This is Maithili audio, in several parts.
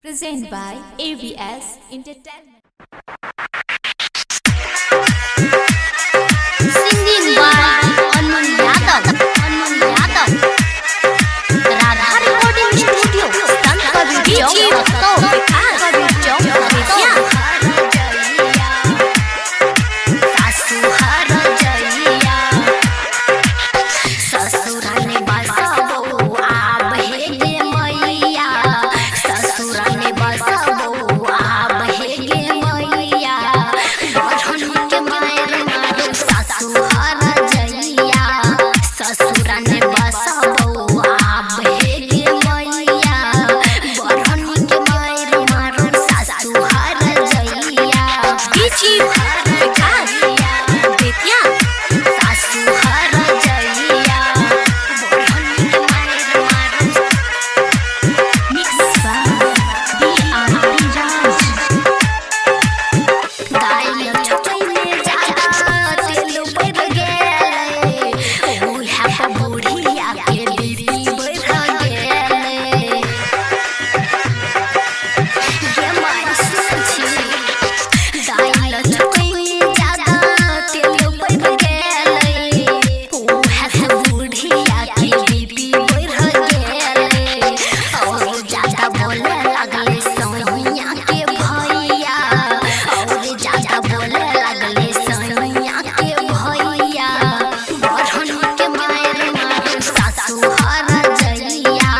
Present by ABS Entertainment. Singing by Anmol Yadav. Anmol Yadav. Radha Recording Studio. Sant Kabir Chowk, Vikas Kabir Chowk, Bettiah. DJ Vikas Bettiah. सासु हर जइया बढ़नी के मार मार। Mixed by DRP Raj. दाइल छचैले जादा तेल बढ़ गेलै, ओहा पर बुढ़िया के बीपी बढ़ गेलै। गे माय सुन छी, दाइल छचैले जादा तेल बढ़ गेलै, ओहा पर बुढ़िया के बीपी बढ़ गेलै। और जादा बोले लागलै सैया के भैया, और जादा बोले लागलै सैया के भैया। बढ़न के मार मार सासु हर जइया,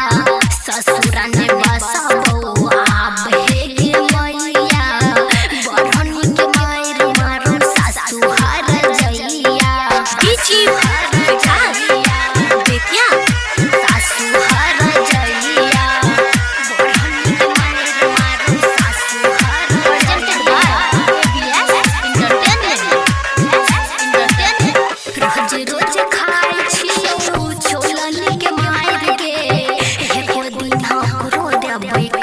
ससुर ने बसबो आब हे गे मैया। बढ़न के मार मार सासु हर जइया। DJ Vikas Bettiah. सासु हर जइया बढ़नी के मार मार सासु हर। Presented by ABS Entertainment. Entertainment. रोज रोज खाइ छियौ छोलन के मार गे, एको दिन हमरो देबै।